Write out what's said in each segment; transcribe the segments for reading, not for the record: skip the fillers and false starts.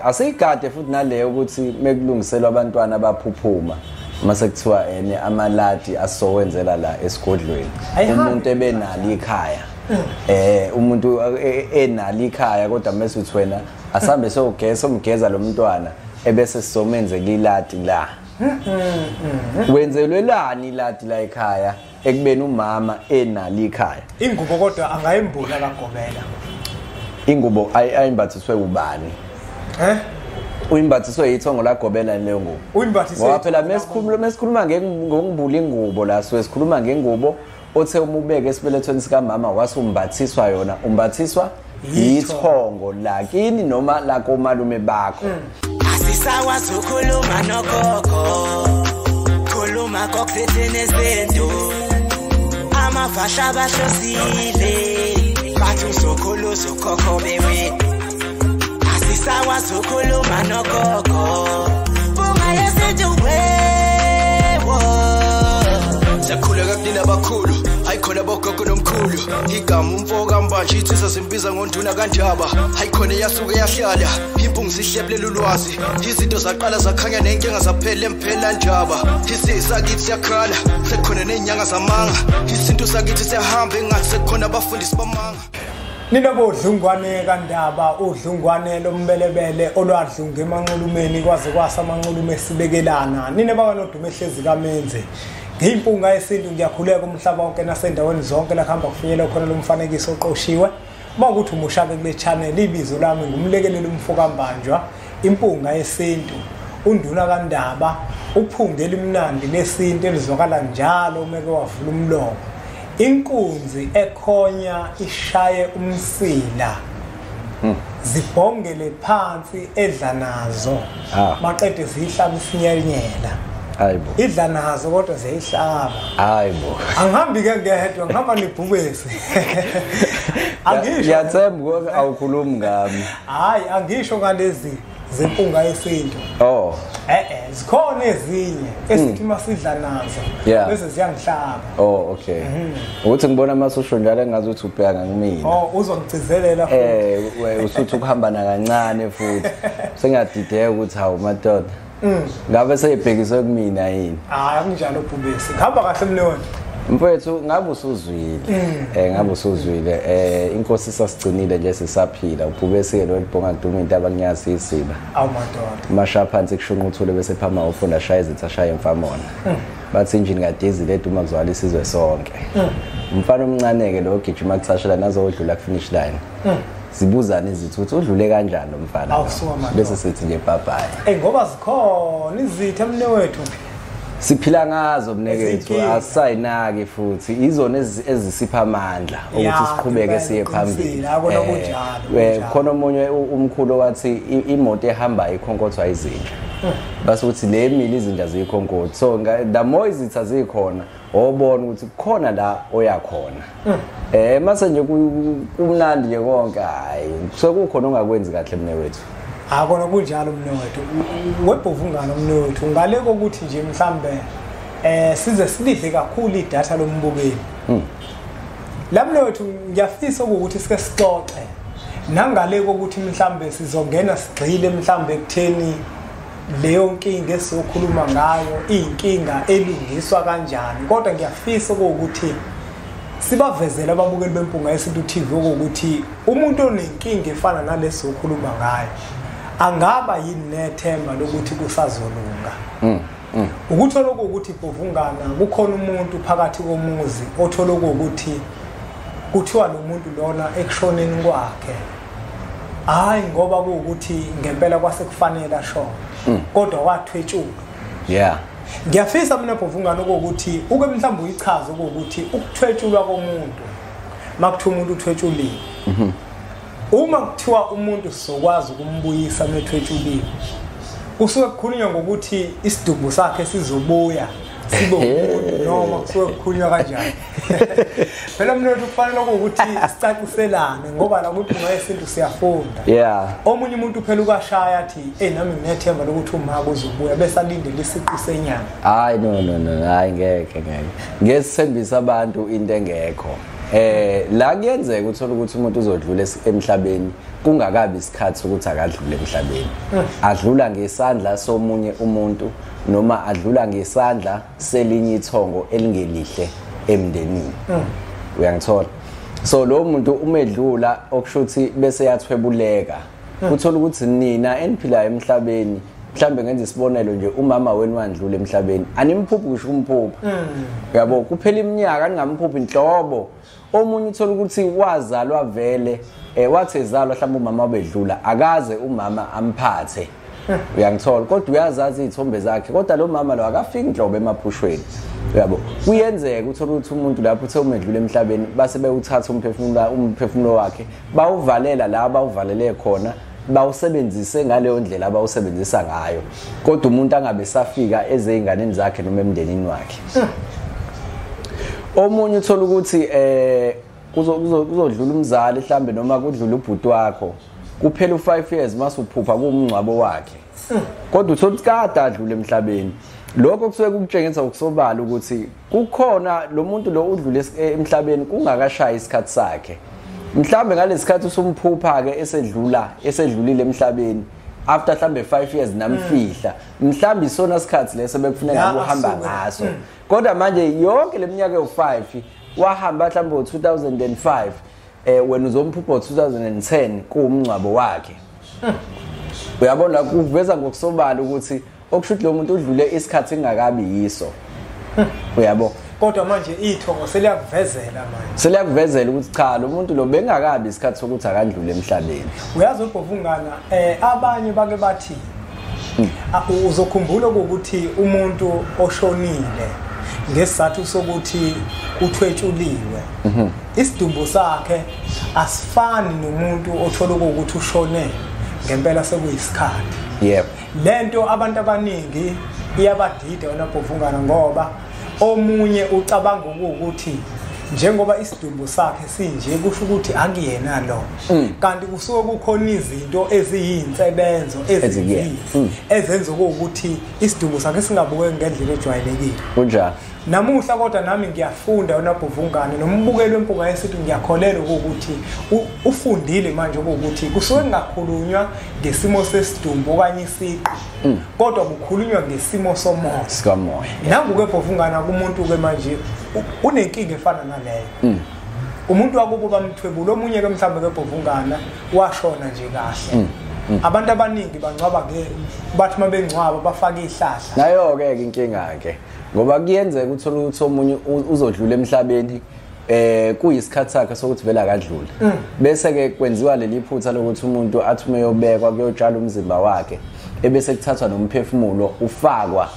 Asiyigade futhi naleyo ukuthi mekulungiselwa abantwana abaphuphuma mase kuthiwa ene amaladi asowenzela la esigodlweni, umuntu ebenalo ikhaya, umuntu enalo ikhaya, kodwa mase uthi wena asambe sogeza somgeza lo mntwana ebese sizomenzela iladi la. Wenzelwelani iladi la ekhaya ekubeni umama enalo ikhaya? Ingubo kodwa angayimbula kaGobela. Ingubo ayimbathiswe ubani? Uyimbathiswe ithongo laGobela leyo ngubo. Uyimbathiswe. Ngoba phela mesikhuluma ngokubula ingubo la, so sikhuluma ngengubo othe uma ubeke esibelethweni sikamama wasumbathiswa yona, umbathiswa ithongo lakini noma lakomalume bakho. Asisakwazi ukukhuluma nogogo, khuluma kokuthini izinto, amafasha bahlosile, bathi uzokhulu uzokhokho bewe. Asisakwazi ukukhuluma nogogo, bunga yesintu wewo. Siyakhuleka kunina abakhulu, hayikhona bogogo nomkhulu. Igama umfo kaMbanje ithisa simbiza ngonduna kaNdaba. Hayikhona eyasuke yahlala, impungu sihlebulela ulwazi. Izinto zaqala zakhanya nenkinga zaphela emphela njaba. Isisakithi siyakhala, sekukhona nezinyanga zamanga. Isintu sakithi siyahamba engathi sekukhona abafundisi bamanga. Nina bodlungwane kaNdaba, udlungwane lombelebele olwadlunga emanxulumeni kwaze kwasa amanxulume esibekelana. Nina bakanodume ehlezi kaMenzi. Ngiyimpunga yesintu, ngiyakhuleka umhlaba wonke nasendaweni zonke la kuhamba kufinyelwa khona lo mfanekiso oqoshiwe. Uma ukuthi umushake kule channel, ibizo lami ngumlekeleli umfo kaMbanjwa, impunga yesintu, unduna kaNdaba, uphunge elimnandi lesintu elizwakala njalo uma ke wavula umlomo. Inkunzi ekhonya ishaye umsila, zibhongele phansi edla nazo, maqede zihlaba isinyenyela. Hayibo. Idla nazo kodwa ziyayihlaba. Hayibo. Angihambi ke ngedwa, ngihamba nebhubesi. Angisho. Ngiyathemba awukhulumi ngami. Hayi, angisho ngalezi zempunga yesintu. Oh. Zikhona ezinye esithi masidla nazo bese ziyangihlaba. Oh, okay. Ukuthi ngibona masusho njalo engazi ukuthi ubheka ngimina. Oh, uzongigcizelela futhi. Usuthi ukuhamba na kancane futhi. Sengiyadideka ukuthi hawu madoda. Ngabe seyibhekiswe kumina yini? Hayi, akunjalo bhubesi. Ngihamba kahle mnewethu. Mfowethu, ngabe usuzwile. Ngabe usuzwile. Inkosi sasigcinile nje sisaphila. Ubhubesi ke lo libhonga kuduma into abanyazi isiba. Awu madoda. Masha phansi kushunqa uthule bese phama ufunda shaya izitha shaya emfamona. Bathi injini kadizili eduma kuzwala isizwe sonke. Umfana omncane ke lo ogijima kuthashela nazodlula ku finish line. Zibuzana izithuthi udlule kanjani lo mfana? Bese sithi nje bye bye. Ngoba zikhona izitha mnewethu. Siphila ngazo mnekethu, asayinaki futhi izona ezisipha amandla ukuthi siqhubeke siye phambili. Khona omunye umkhulu wathi imoto ehamba ikhonkothwa izinja. Base uthi le mili izinja ziyikhonkotha. So the more izitha zikhona, obona ukuthi kukhona la oyakhona. Mase nje kumnandi nje konke, hayi sekukhona ongakwenzi kahle mnewethu. Akona kunjalo mnewethu. Webhovungana mnewethu, ngale kokuthi nje mhlambe size silidle kakhulu idatha lombukeli. La mnewethu ngiyafisa ukuthi sike sixoxe nangale kokuthi mhlambe sizongena sigxile mhlambe ekutheni leyo nkinga esizokhuluma ngayo iyinkinga elungiswa kanjani, kodwa ngiyafisa ukuthi sibavezele ababukeli beMpunga Yesintu TV ukuthi umuntu onenkinga efana naleso okhuluma ngayo angaba yini nethemba lokuthi kusazolunga. Ukuthola ukuthi bhovungana kukhona umuntu phakathi komuzi othola ukuthi kuthiwa lo muntu lona ekushoneni kwakhe, hayi ngoba kuwukuthi ngempela kwase kufanele ashone, kodwa wathwetshulwa. Yeah. Ngiyafisa mina bhovungana ukuthi uke mhlawumbe uyichaze ukuthi ukuthwetshulwa komuntu, makuthiwa umuntu uthwetshuliwe, uma kuthiwa umuntu sizokwazi ukumbuyisa methwetshuliwe, kusuke kukhulunywa ngokuthi isidumbu sakhe sizobuya sibe umuntu noma kusuke kukhulunywa kanjani? Phela mina kufanele ukuthi sicaciselane ngoba la kuMpunga Yesintu siyafunda. Yeah. Omunye umuntu phela ukashaya athi hey nami nginethemba lokuthi umama uzobuya bese alindele isiqu senyama. Hayi no no no, hayi ngeke ngeke. Ngesithembisa abantu into engekho. La kuyenzeka uthola ukuthi umuntu uzodlula emhlabeni kungakabi isikhathi ukuthi akadlule emhlabeni. Adlula ngesandla somunye umuntu noma adlula ngesandla selinye ithongo elingelihle emndenini. Uyangithola? So lo muntu umedlula okushuthi bese yathwebuleka. Uthola ukuthi nina eniphilayo emhlabeni, mhlambe ngenza isibonelo nje, umama wenu wandlula emhlabeni, animphuphi kusho umphupha. Uyabo, kuphela iminyaka ningamphuphi inhlobo. Omunye uthola ukuthi wazalwa vele, wathi ezalwa mhlawumbe umama obedlula, akaze umama amphathe. Uyangithola? Kodwa uyazazi izithombe zakhe, kodwa lo mama lo akafiki inhlobo emaphushweni. Uyabo, kuyenzeka uthola ukuthi umuntu lapho uthe umedlula emhlabeni base bewuthatha umphefumulo wakhe, bawuvalela la bawuvalele khona, bawusebenzise ngaleyo ndlela abawusebenzisa ngayo, kodwa umuntu angabe safika ezeyinganeni zakhe noma emndenini wakhe. Omunye uthola ukuthi kuzodlula umzali mhlambe noma kudlula ubhuti wakho, kuphela u5 years mase uphupha kumngcwabo wakhe, kodwa uthola ukuthi kade adlule emhlabeni. Lokho kusuke kukutshengisa ukusobala ukuthi kukhona lo muntu lo udlule emhlabeni kungakashayi isikhathi sakhe. Mhlambe ngalesikhathi usumphupha ke esedlulile emhlabeni after mhlambe 5 years namfihla, mhlambe isona sikhathi leso bekufuneka ukuhamba ngaso. Kodwa manje yonke leminyaka ewu5 wahamba mhlambe ngo2005, wena uzomphupha ngo2010 kuwumngcwabo wakhe. Uyabona, kuveza ngokusobala ukuthi okushuthi lo muntu udlule isikhathi engakabi yiso. Uyabo? Kodwa manje ithongo seliyakuvezela manje. Seliyakuvezela ukuthi cha, lo muntu lo bengakabi isikhathi sokuthi akandlule emhlabeni. Uyazi ubhovungana, abanye bake bathi uzokhumbula ukuthi umuntu oshonile ngesizathu sokuthi uthwetshuliwe, isidumbu sakhe asifani nomuntu othola ukuthi ushone ngempela sekuyisikhathi. Yebo. Lento abantu abaningi iyabadida wena bhovungana, ngoba omunye ucabanga ukuthi njengoba isidumbu sakhe sinje kusho ukuthi akuyena lo, kanti kusuke kukhona izinto eziyinsebenzo eziningi ezenza ukuthi isidumbu sakhe singabukeki ngendlela ejwayelekile. Kunjalo. Namuhla kodwa nami ngiyafunda wena bhovungane, nombukeli wempunga yesithi ngiyakholelwa ukuthi ufundile manje ukuthi kusuke kungakhulunywa ngesimo sesidumbu okanye isiqu, kodwa kukhulunywa ngesimo somoya. Sikamoya. Nangu-ke bhovungana kumuntu ke manje unenkinga efana naleyo. Umuntu wakubo bamthwebula, omunye ke mhlawumbe ke bhovungana washona nje kahle. Abantu abaningi bangcwaba ke, bathi uma bengcwaba bafake ihlahla. Nayo ke inkinga ke, ngoba kuyenzeka uthola ukuthi omunye uzodlula emhlabeni kuyisikhathi sakhe sokuthi vele akadlule, bese ke kwenziwa leli phutha lokuthi umuntu athi uma eyobekwa kuyotshala umzimba wakhe, ebese kuthathwa nomphefumulo ufakwa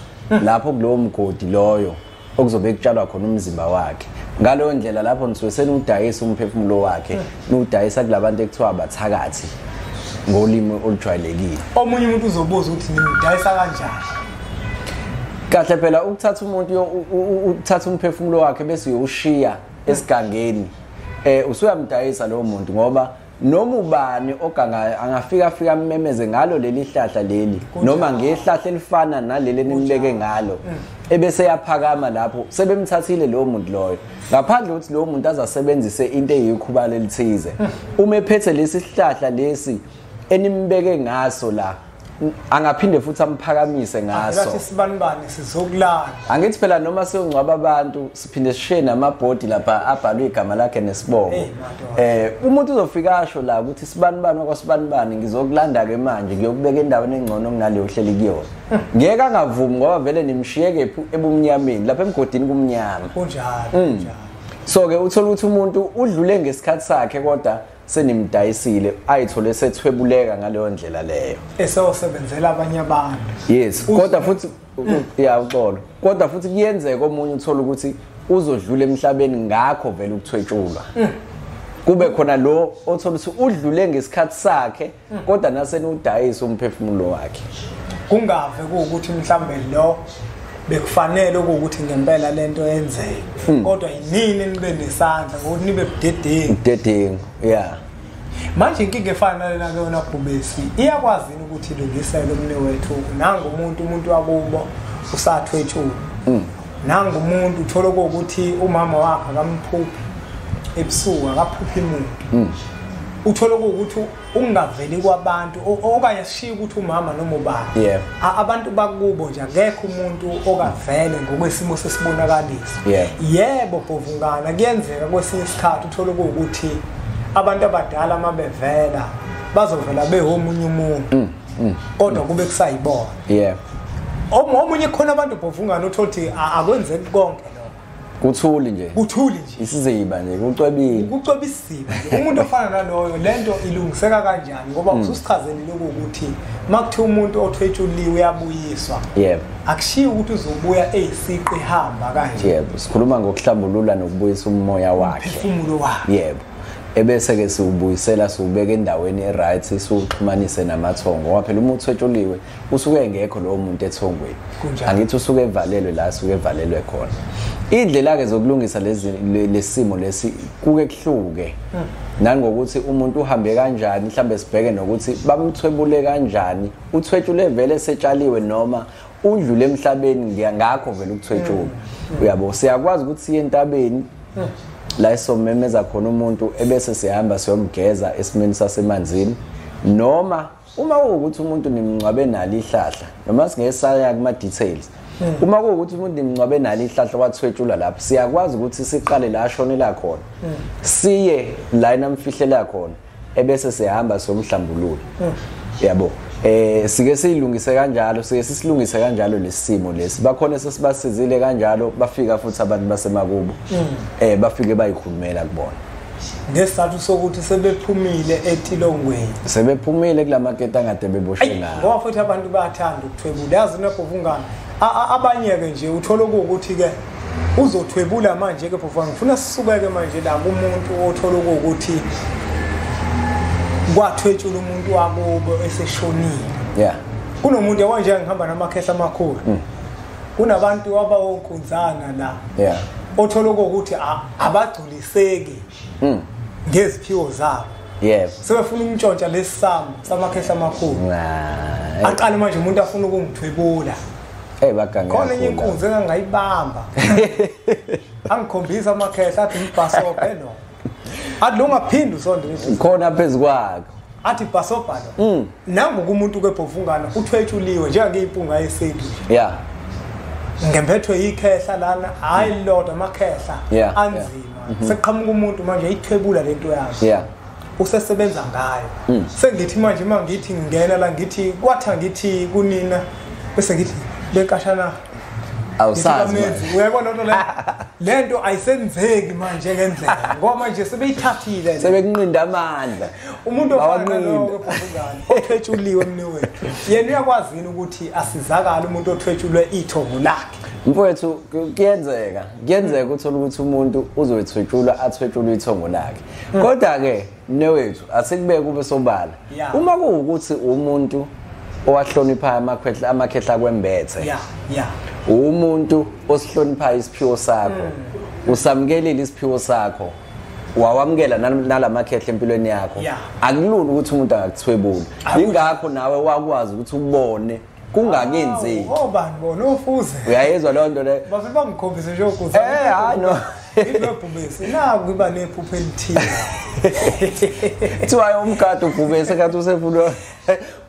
lapho kulowo mgodi loyo okuzobe kutshalwa khona umzimba wakhe. Ngaleyo ndlela lapho nisuke senudayisa umphefumulo wakhe, nudayisa kulabantu ekuthiwa abathakathi ngolimi olujwayelekile. Omunye umuntu uzobuza ukuthi nimdayisa kanjani? Kahle phela ukuthatha umuntu ukuthatha umphefumulo wakhe bese uyoshiya esigangeni, usuyamdayisa lowo muntu, ngoba noma ubani ogangayo angafika afika amemeze ngalo leli hlahla leli noma ngehlahla elifana naleli enileke ngalo, ebese yaphakama lapho sebemthathile lowo muntu loyo, ngaphandle ukuthi lowo muntu azasebenzise into eyikhubalo elithize. Uma ephethe lesi sihlahla lesi enimbeke ngaso la, angaphinde futhi amphakamise ngaso. Ngathi sibanibani sizokulala. Angithi phela noma siyongcwaba abantu siphinde sishiye namabhodi lapha abhalwe igama lakhe nesibongo. Umuntu uzofika asho la ukuthi sibanibani wakwasibanibani ngizokulanda ke manje ngiyokubeka endaweni engcono kunaleyo ohleli kuyona. Ngeke angavumi ngoba vele nimshiye kephi ebumnyameni lapha emgodini kumnyama. Kunjalo, kunjalo. So ke uthola ukuthi umuntu udlule ngesikhathi sakhe kodwa senimdayisile ayithole sethwebuleka ngaleyo ndlela leyo. Esewusebenzela abanye abantu. Yes, kodwa futhi ya uxolo. Kodwa futhi kuyenzeka omunye uthola ukuthi uzodlula emhlabeni ngakho vele ukuthwetshulwa. Kube khona lo othola ukuthi udlule ngesikhathi sakhe kodwa nasenudayisa umphefumulo wakhe. Kungave kuukuthi mhlambe lo bekufanele ukuthi ngempela lento yenzeke kodwa yinini nibe nesandla ngokuthi nibe budedengu. Budedengu, yeah. Manje inkinga efana nalena ke yona Bhubesi iyakwazi ukuthi ilungisele umne wethu nanga umuntu wakubo usathwetshula. Nanga umuntu uthola ukuthi umama wakhe akamphuphi. Ebusuku akaphuphi umuntu. Uthola ukuthi ungaveli kwabantu okanye sishiye ukuthi umama noma ubaba. Abantu bakubo nje akekho umuntu okavele ngokwesimo sesibonakalisa. Yebo Bhovungana, kuyenzeka kwesinye isikhathi uthola ukuthi abantu abadala mabevela bazovela behomunye umuntu. Kodwa kube kusayibona. Omunye khona abantu Bhovungana uthola ukuthi akwenzeki konke lokho. Kuthuli nje. Kuthuli nje. Isiziba nje kucwebile. Kucweba isiziba nje. Umuntu ofana naloyo lento ilungiseka kanjani ngoba ususichazelile ukuthi makuthiwa umuntu othwetshuliwe uyabuyiswa. Yebo. Akushiyi ukuthi uzobuya eyisiqi hamba kanje. Yebo, sikhuluma ngokuhlambulula nokubuyisa umoya wakhe. Umphefumulo wakhe. Yebo. Ebese ke siwubuyisela siwubeka endaweni eright siwuxhumanise namathongo ngoba phela uma uthwetshuliwe usuke engekho lowo muntu ethongweni. Angithi usuke evalelwe la usuke evalelwe khona. Indlela ke zokulungisa lezi lesimo lesi kuke kuhluke nangokuthi umuntu uhambe kanjani, mhlambe sibheke nokuthi bamthwebule kanjani, uthwetshule vele setshaliwe noma udlule emhlabeni ngakho vele ukuthwetshula. Uyabo, siyakwazi ukuthi siye entabeni la esomemeza khona umuntu ebese sihamba siyomgeza esimeni sasemanzini, noma uma kuwukuthi umuntu nimngcwabe nalo ihlahla, noma singesaya kuma details. Uma kuwukuthi umuntu nimngcwabe nalo ihlahla wathwetshulwa lapho, siyakwazi ukuthi siqale la ashonela khona, siye la enamfihlela khona ebese sihamba siyomhlambulula. Yabo, sike siyilungise kanjalo, sike sisilungise kanjalo lesimo lesi. Bakhona sesibasizile kanjalo, bafika futhi abantu basemakubo bafike bayikhulumela kubona ngesizathu sokuthi sebephumile etilongweni, sebephumile kulamakete angade beboshwe ngawo. Ngoba futhi abantu bayathanda ukuthwebula, yazi nobhovungana abanye ke nje uthola ukuthi ke uzothwebula manje ke Bhovungana. Ngifuna sisukeke manje la kumuntu othola ukuthi kwathwetshula umuntu wakubo eseshonile. Kunomuntu yabona ngihamba namakhehla amakhulu. Kunabantu abawonkunzana la. Othola ukuthi abagculiseki ngeziphiwo zabo. Yebo. Sebefuna ukuntshontsha lesisamo samakhehla amakhulu. Aqale manje umuntu afuna ukungithwebula. Baganga. Khona enye inkunzi engangayibamba. Angikhombisa amakhehla athi ngibhasobhe lo. Athi lo ungaphindi usondele khona phezukwakho. Athi bhasobha lo. Nangu kumuntu kweBhovungana uthwetshuliwe njengeyimpunga yesintu. Ngempethwe ikhehla lana, hayi lodwa amakhehla anzima. Seqhamuka umuntu manje ayithwebula lento yakhe. Usesebenza ngayo. Sengithi manje mangithi ngingena la ngithi kwatha ngithi kunina bese ngithi benkashana awusazi. Uyayibona lento le lento ayisenzeki manje ngendlela ngoba manje sebeyithathile, sebekunqinda amandla. Umuntu ofana noBhovungana othwetshuliwe mnewethu, yena uyakwazi yini ukuthi asizakale umuntu othwetshulwe ithongo lakhe? Mfowethu, kuyenzeka uthola ukuthi umuntu uzothwetshulwa athwetshulwe ithongo lakhe. Kodwa ke mnewethu asikubeke kube sobala, uma kuwukuthi umuntu owahlonipha amakhehla kwembethe, umuntu osihlonipha isiphiwo sakho, usamkelile isiphiwo sakho, wawamukela nalamakhehla empilweni yakho, akulula ukuthi umuntu angakuthwebuli. Ingakho nawe wakwazi ukuthi ubone kungakenzeki. Obani bona ofuze. Uyayizwa leyo nto leyo. Bafike bangikhombise nje ukuze. Hayi no. Ibhubesi naku iba nephupho elithile. Kuthiwa umgado ubhubesi kanti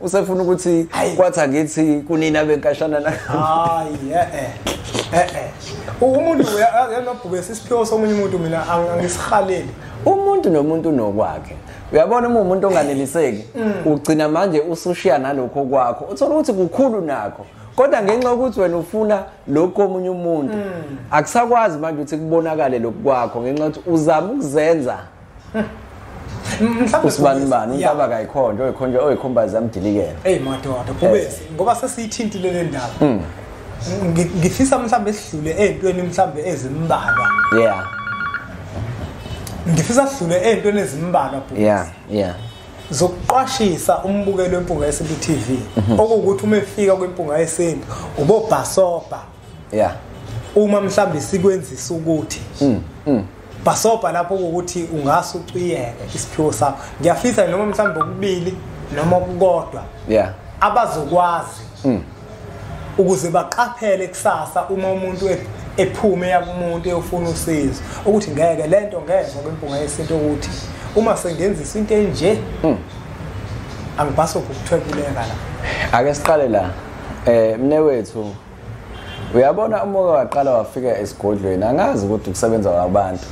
usefuna ukuthi kwatha ngithi kunina benkashana na. Hayi Umuntu uyanobhubesi isiphiwo somunye umuntu mina angisihaleli. Umuntu nomuntu nokwakhe. Uyabona uma umuntu onganeliseki ugcina manje usushiya nalokho kwakho, uthola ukuthi kukhulu nakho, kodwa ngenxa yokuthi wena ufuna lokho omunye umuntu akusakwazi manje ukuthi kubonakale lokhu kwakho ngenxa yokuthi uzama ukuzenza. Mhlawumbe usibani bani untaba kayikhonje oyikhonje oyikhomba zamdilikela. Hey madoda Bhubesi, ngoba sesiyithintile le ndaba. Ngifisa mhlawumbe sidlule ezintweni mhlawumbe ezimbalwa. Ngifisa sidlule ezintweni ezimbalwa Bhubesi. Zokuqwashisa umbukelo weMpunga Yesintu TV. Okuwukuthi uma efika kwiMpunga Yesintu ubobhasobha. Uma mhlawumbe sikwenzisa ukuthi bhasobha lapho ukuthi ungase ucwiyeke isiphiwo sakho. Ngiyafisa noma mhlawumbe okubili noma okukodwa. Abazokwazi ukuze baqaphele kusasa uma umuntu Ephume yakumuntu eyofuna usizo ukuthi ngeke lento ngezwa kwimpunga yesintu ukuthi uma sengenzisa into enje angibhaso ukuthwebuleka la. Ake siqale la. Mne wethu, uyabona uma waqala wafika esigodlweni angazi ukuthi ukusebenza kwabantu.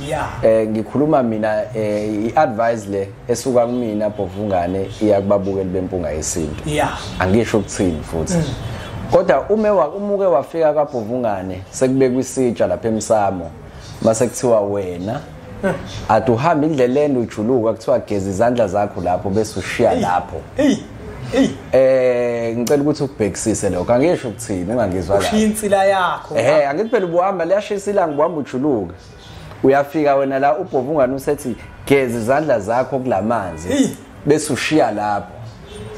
Ngikhuluma mina i-advice le esuka kumina Bhovungane iya kubabukeli bempunga yesintu. Angisho ukuthini futhi. Kodwa umuke wafika kaBhovungane sekubekwa isitsha lapha emsamo mase kuthiwa wena aduhamba indleleni ujuluka kuthiwa geza izandla zakho lapho bese ushiya lapho. Ngicela ukuthi ukubhekisise lokho, angisho ukuthini ungangizwa la. Ushiya insila yakho. Angithi phela ubuhamba liyashisa ilanga ubuhamba ujuluka. Uyafika wena la uBhovungane usethi geza izandla zakho kulamanzi bese ushiya lapho.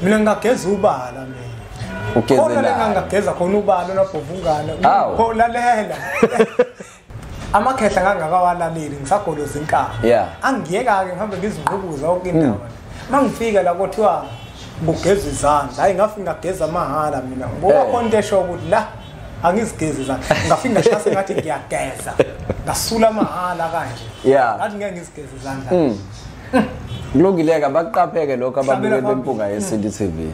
Mina ngingageza ubala mina. Ugezela. Khona ngingageza khona ubala noBhovungane. Lalela. Amakhehla ngangakawalaleli ngisagoloza inkaba. Angiyeka ke ngihambe ngizingqubuza yonke indawo. Mangifika la kuthiwa ngugeza izandla, hayi ngafika ngageza amahhala mina. Ngoba khona into esho ukuthi la angizigezi izandla. Ngafika ngashaya ngathi ngiyageza. Ngasula amahhala kanje. Ngathi ngeke ngizigeze izandla. Kulungile-ke bakuqapheke lokho ababukeli bempunga yesintu TV.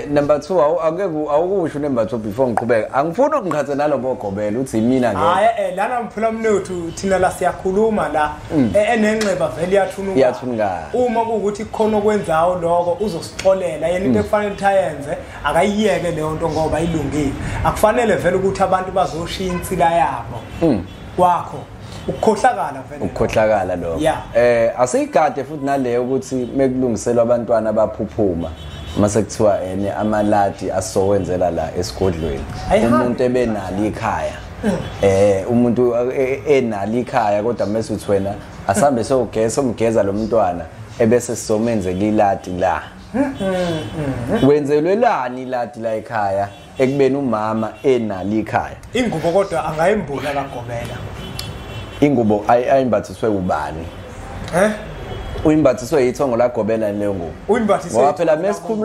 Number 2 angeke awukusho number 2 before ngiqhubeka. Angifuni ukungiqhatha nalobo gobela uthi mina ngeke. Hayi lana mphula mnethu thina la siyakhuluma la enenxeba vele iyathunukana. Iyathunukana. Uma kuukuthi khona okwenzayo lokho uzosixolela yena into ekufanele ukuthi ayenze akayiyeke leyo nto ngoba ilungile. Akufanele vele ukuthi abantu bazoshiya insila yabo. Kwakho ukukhohlakala vele. Ukukhohlakala lokho. Asiyigade futhi naleyo ukuthi mekulungiselwa abantwana abaphuphuma mase kuthiwa ene amaladi asowenzela la esigodlweni. Umuntu ebenalo ikhaya. Umuntu enalo ikhaya kodwa mase uthi wena asambe sogeza somgeza lo mntwana ebese sizomenzeka iladi la. Wenzelwelani iladi la ekhaya ekubeni umama enalo ikhaya? Ingubo kodwa angayimbula kaGobela. Ingubo ayimbathiswe ubani? Uyimbathiswe ithongo laGobela leyo ngubo. Uyimbathiswe. Ngoba phela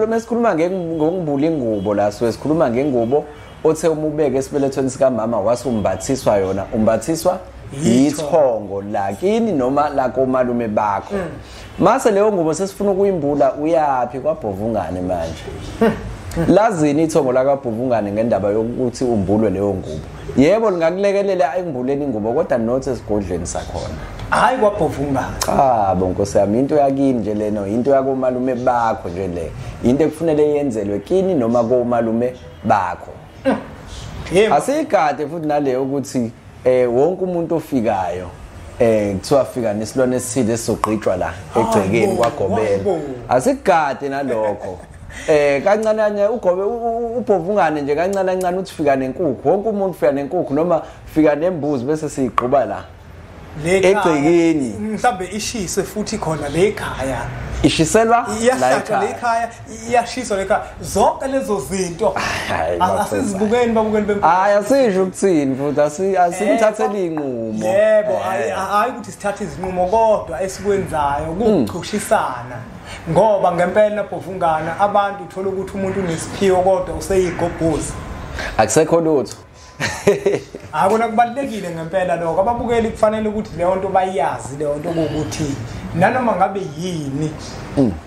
mesikhuluma ngokubula ingubo la so sikhuluma ngengubo othe uma ubeke esibelethweni sikamama wasumbathiswa yona, umbathiswa ithongo lakini noma lakomalume bakho. Mase leyo ngubo sesifuna ukuyimbula uyapi kwaBhovungane manje? Lazini ithongo lakaBhovungane ngendaba yokuthi umbulwe leyo ngubo. Yebo lingakulekelela ekumbuleni ingubo kodwa not esigodlweni sakhona. Hayi kwaBhovungane. Cha bo Nkosi yami, into yakini nje leno, into yakomalume bakho nje le. Into ekufanele yenzelwe kini noma komalume bakho. Asigade futhi naleyo ukuthi wonke umuntu ofikayo kuthiwa fika nesilwane esithile esizogqitshwa la egcekeni kwaGobela. Asigade nalokho. Kancane kanye ugobe uBhovungane nje kancane kancane uthi fika nenkukhu, wonke umuntu fika nenkukhu noma fika nembuzi bese siyigquba la egcekeni. Mhlambe ishiswe futhi khona le ekhaya. Ishiselwa la ekhaya, iyashiswa le ekhaya. Zonke lezo zinto asizibukeni babukeni bempunga. Hayi asisho ukuthini futhi asimthathele inqumo. Yebo, hayi ukuthi sithathe izinqumo kodwa esikwenzayo kukuchushisana. Ngoba ngempela Bhovungana abantu uthola ukuthi umuntu unesiphiwo kodwa useyigobhozi. Akusekho lutho. Akona kubalekile ngempela lokho. Ababukeli kufanele ukuthi leyo nto bayazi leyo nto ukuthi nanoma ngabe yini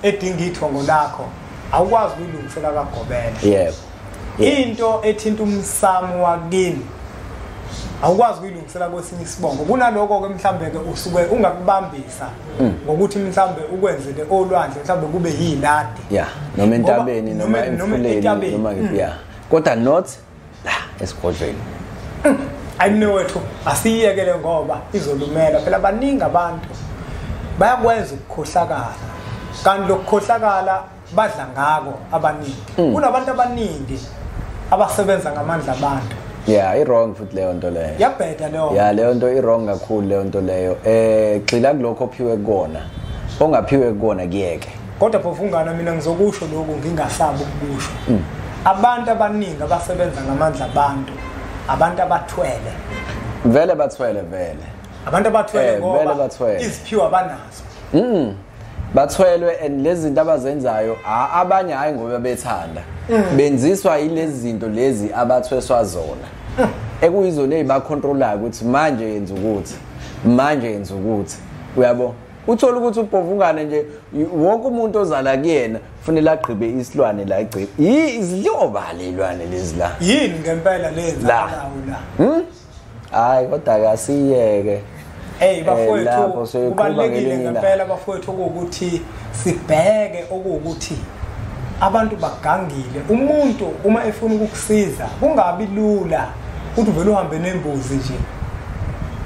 edinga ithongo lakho awukwazi ukuyilungisela kaGobela. Yebo. Into ethinta umsamo wakini awukwazi ukuyilungisela kwesinye isibongo. Kunaloko ke mhlambe ke usuke ungakubambisa ngokuthi mhlambe ukwenzele olwandle mhlambe kube yiladi. Yeah, noma entabeni noma emfuleni noma yeah. Kodwa not la esigodlweni. Ayinowethu asiyekele ngoba izolumela phela baningi abantu bayakwenza ukukhohlakala. Kanti lokukhohlakala badla ngako abaningi. Kunabantu abaningi abasebenza ngamandla abantu. Yeah, i wrong futhi leyo nto leyo. Yabheda leyo. Yeah, leyo nto i wrong kakhulu leyo nto leyo. Gxila kulokho ophiwe kukona. Ongaphiwe kukona kuyeke. Kodwa Bhovungana mina ngizokusho lokhu ngingasabi ukukusho. Abantu abaningi abasebenza ngamandla abantu, abantu abathwele. Vele bathwele vele. Abantu abathwele ngoba iziphiwo abanazo. Bathwelwe and lezi zinto abazenzayo abanye hayi ngoba bethanda. Benziswa yilezi zinto lezi abathweswa zona. Ekuyizona ezibacontrolayo ukuthi manje yenza ukuthi, manje yenza ukuthi. Uyabo? Uthola ukuthi ubhovungane nje wonke umuntu ozala kuyena kufanele agqibe isilwane la egcine. Izilyoba lelwane lezi la. Yini ngempela lenzakalayo la? Hayi kodwa akasiyeke. Hey bafowethu, kubalulekile ngempela bafowethu ukuthi sibheke okuwukuthi abantu bagangile. Umuntu uma efuna ukukusiza kungabi lula ukuthi uvele uhambe nembuzi nje.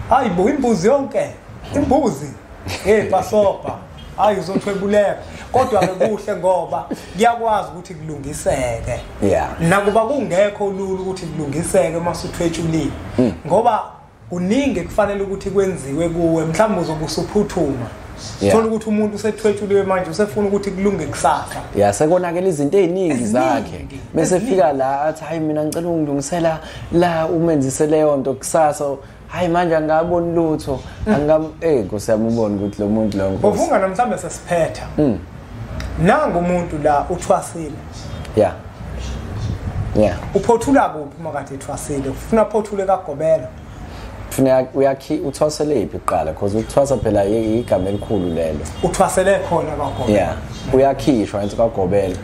Hayi bo, imbuzi yonke, imbuzi. Hey pasopa, hayi uzothwebuleka. Kodwa ke kuhle ngoba kuyakwazi ukuthi kulungiseke. Nakuba kungekho lula ukuthi kulungiseke masuthwetshulile. Ngoba kuningi kufanele ukuthi kwenziwe kuwe, mhlawumbe uzobe usuphuthuma. Thola ukuthi umuntu usethwetshuliwe manje usefuna ukuthi kulunge kusasa. Sekonakele izinto eziningi zakhe. Bese fika la athi hayi mina ngicela ungilungisela la umenzise leyo nto kusasa. Hayi manje angaboni lutho. Angam Nkosi yami ubone ukuthi lo muntu lo. Bovunga mhlawumbe sesiphetha. Nangu umuntu la uthwasile. Uphothula kuphi makade ethwasile? Ufuna phothule kaGobela. Kufuneka uyakhi uthwasele iphi kuqala because ukuthwasa phela igama elikhulu lelo. Uthwasele khona kaGobela. Uyakhishwa enze kaGobela.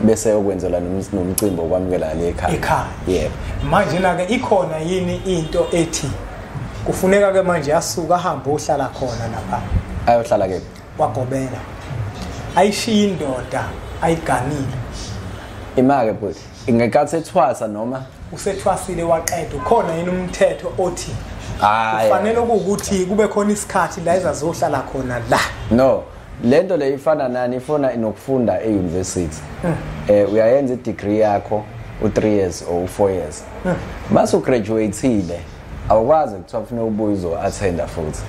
Bese ukwenzela nomcimbi okwamukela le ekhaya. Yebo. Manje na ke ikhona yini into ethi kufuneka ke manje asuka ahambe ohlala khona lapha. Ayohlala ke kwaGobela. Ayishiya indoda ayiganile. Imake bhuti, ingekathi ethwasa noma usethwasile waqeda, ukhona yini umthetho othi kufanele ukuthi kube khona isikhathi la ezazohlala khona la? No, lento le ifana nani, ifuna nokufunda e-university. Uyayenza i-degree yakho u3 years or u4 years. Mase ugraduateile awukwazi kuthiwa ufuna ubuye uzo-attenda futhi.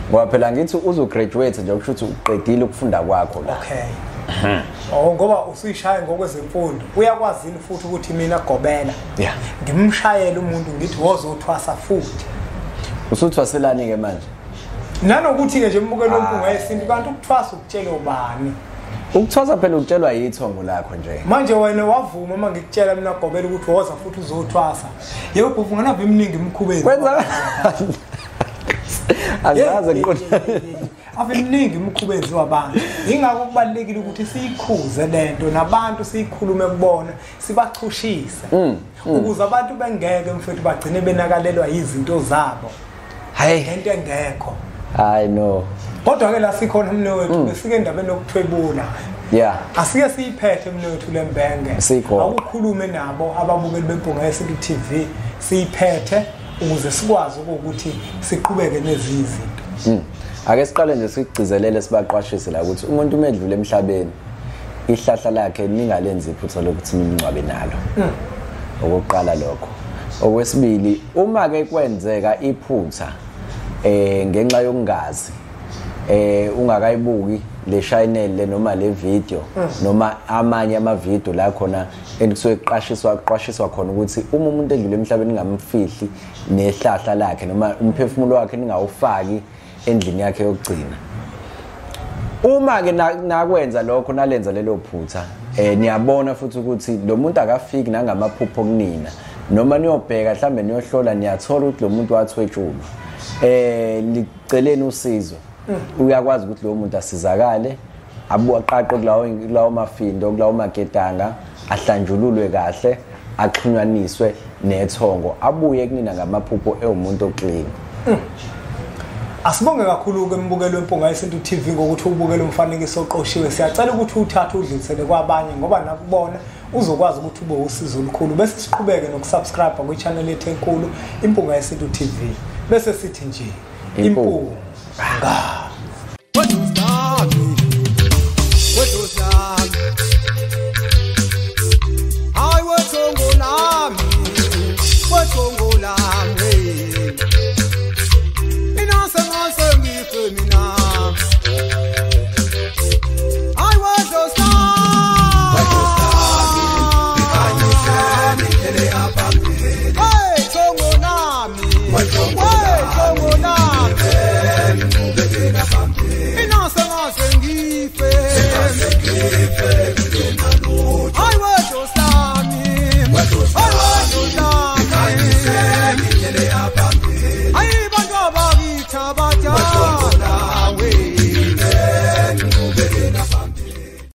Ngoba phela ngithi uzograduate nje kusho ukuthi uqedile ukufunda kwakho la. Okay. Oh ngoba usuyishaya ngokwezemfundo uyakwazi futhi ukuthi mina Gobela ngimshayele umuntu ngithi wozothwasa futhi. Usuthwaselani ke manje? Nanokuthi ke nje umbukelo wempunga yesintu kanti ukuthwasa ukutshela ubani? Ukuthwasa phela ukutshelwa yithongo lakho nje. Manje wena wavuma uma ngikutshela mina Gobela ukuthi woza futhi uzothwasa. Yebo bhufu nganave eminingi imkhubeni. Kwenza angaze ngiqonde. Ave miningi imikhuba enziwa abantu. Ingakho kubalulekile ukuthi siyikhuze lento nabantu siyikhulume kubona, sibachushise. Ukuze abantu bengeke mfethu bagcine benakalelwa izinto zabo. Hayi into engekho. Hayi no. Kodwa ke la sikhona mnewethu besike endabeni yokuthwebula. Asike siyiphethe mnewethu lembenge. Akukhulume nabo ababukeli beMpunga Yesintu TV siyiphethe ukuze sikwazi ukuthi siqhubeke nezinye izinto. Ake siqale nje sigcizelele sibaqwashise la ukuthi umuntu uma edlule emhlabeni ihlahla lakhe ningalenzi iphutha lokuthi nimngcwabe nalo. Okokuqala lokho. Okwesibili, uma ke kwenzeka iphutha ngenxa yokungazi ungakayibuki le channel le noma le video noma amanye ama video la khona enikusuke kuqashiswa khona ukuthi uma umuntu edlule emhlabeni ningamfihli nehlahla lakhe noma umphefumulo wakhe ningawufaki endlini yakhe yokugcina. Uma ke nakwenza lokho nalenza lelo phutha niyabona futhi ukuthi lo muntu akafiki nangamaphupho kunina noma niyobheka mhlambe niyohlola niyathola ukuthi lo muntu wathwetshulwa, liceleni usizo. Uyakwazi ukuthi lo muntu asizakale, abuqaqe kulawo mafindo, kulawo maketanga, ahlanjululwe kahle, axhunywaniswe nethongo, abuye kunina ngamaphupho ewumuntu oclean. Asibonge kakhulu ke mbukelo weMpunga Yesintu TV ngokuthi ubukele umfanekiso oqoshiwe. Siyacela ukuthi uthathe udlulisele kwabanye ngoba nakubona uzokwazi ukuthi ube usizo olukhulu. Bese siqhubeke nokusubscribe kwi-channel yethu enkulu Impunga Yesintu TV. Bese sithi nje impunga.